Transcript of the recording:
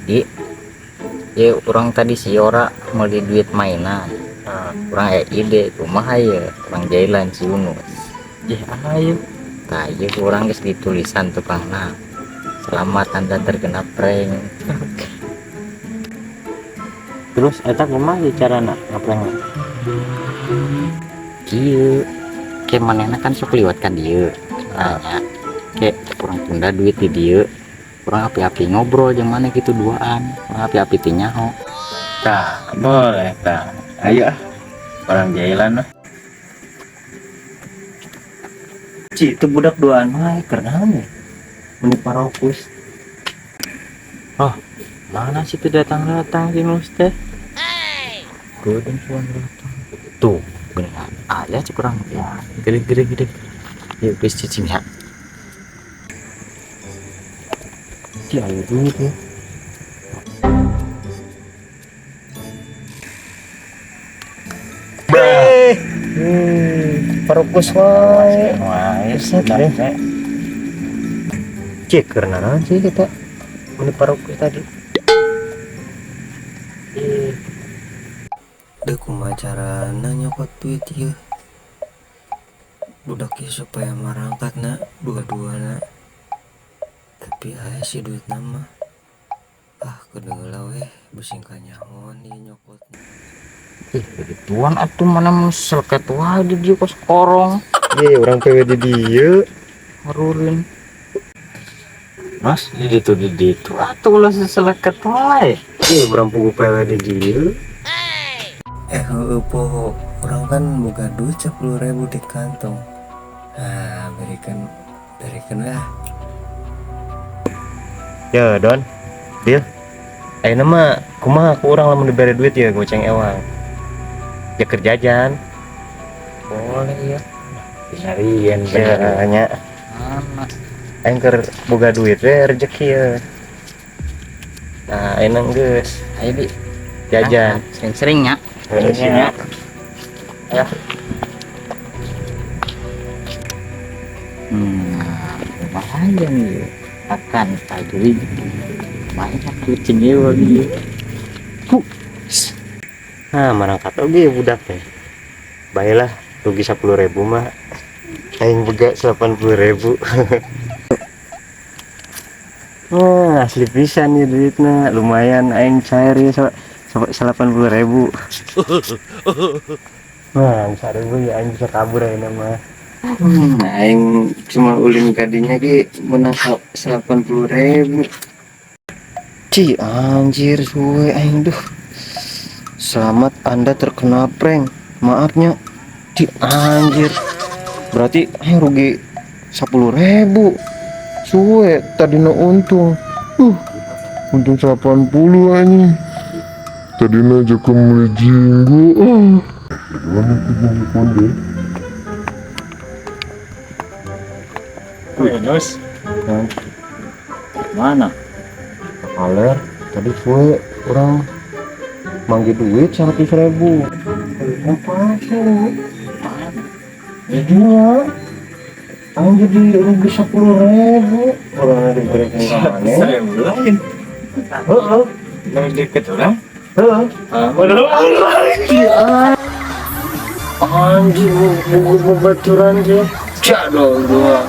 Di ya urang tadi si Yora meuli duit mainan. Nah, urang aya ide kumaha ye urang jailan si Yunus. Ih, ayo. Tah, ieu urang geus ditulisan tukangna. Selamat Anda terkena prank. Terus eta kumaha sih carana ngeprank? Kieu ke manehna kan sok liwat ka dieu. Nanya ke urang tunda duit di dieu. Urang api-api ngobrol jeung maneh kitu duaan. Urang api-api teh nyaho. Tah, boleh tah. Ayo ah. Urang jailan lah. Ci, itu budak duaan mah keur naon ya? Meni parokus. Oh, mana sih itu datang-datang si Nus teh? Geudeung suan datang. Tuh, geuning aya cek urang ya. Gede gede gede. Yuk geus cicing ya. Ci, ayo duit ya. Parokus wae. Wae, Buset deh. Ci, keur naon sih kita? Meni parokus tadi. Ih. Deh kumaha carana nyokot duit ieu? Budak ieu supaya marangkat na dua-duana. Tapi aya sih duit nama. Ah, kedeula weh bising kanyahoan ieu nyokotna. Ih, begituan atuh mana mun seleket wae di dieu kos korong. Ye, urang PW di dieu. Harurin. Mas, di ditu di ditu atuh ulah seseleket wae. Ye, urang pugu PW di dieu. Heueuh poho, urang kan boga duit 10.000 di kantong. Nah, berikan lah. Ya, Don. Deal. Ayeuna mah kumaha ku urang lamun dibere duit ya goceng ewang. Ya keur jajan. Boleh ya. Nyariin Ya, bener. nya. Mana? Aing keur boga duit we rezeki ya. Nah, ayeuna geus Ayo di jajan. Sering-sering ya. Heeh, Iya. Ya. Lumayan ya. Akan tadi banyak kucing ya bagi. Nah, marangkat oge budak teh. Baiklah, rugi 10.000 mah. Aing boga 80.000. Wah, asli pisan nih duitna. Lumayan aing cair ya 80.000. Wah, 1.000 ya aing bisa kabur ayeuna mah. Aing cuma ulin kadinya ge menang 80.000. Ci, anjir suwe aing duh. Selamat Anda terkena prank. Maafnya. Ci, anjir. Berarti aing rugi 10.000. Suwe tadina untung. Untung 80 anjing. Tadina joko meuli jinggo. Ah. Gimana tuh jinggo konde? Wih, Nus. Hah? Mana? Kaler, tadi suwe orang manggil duit 100.000. Apa sih? Jadinya, aing jadi rugi 10.000. Orang ada diberi ke mana? 1.000 lain. Heeh. Lebih deket orang. Heeh. Ah, waduh. Anjing, buku pembaturan sih. Cak dong gua.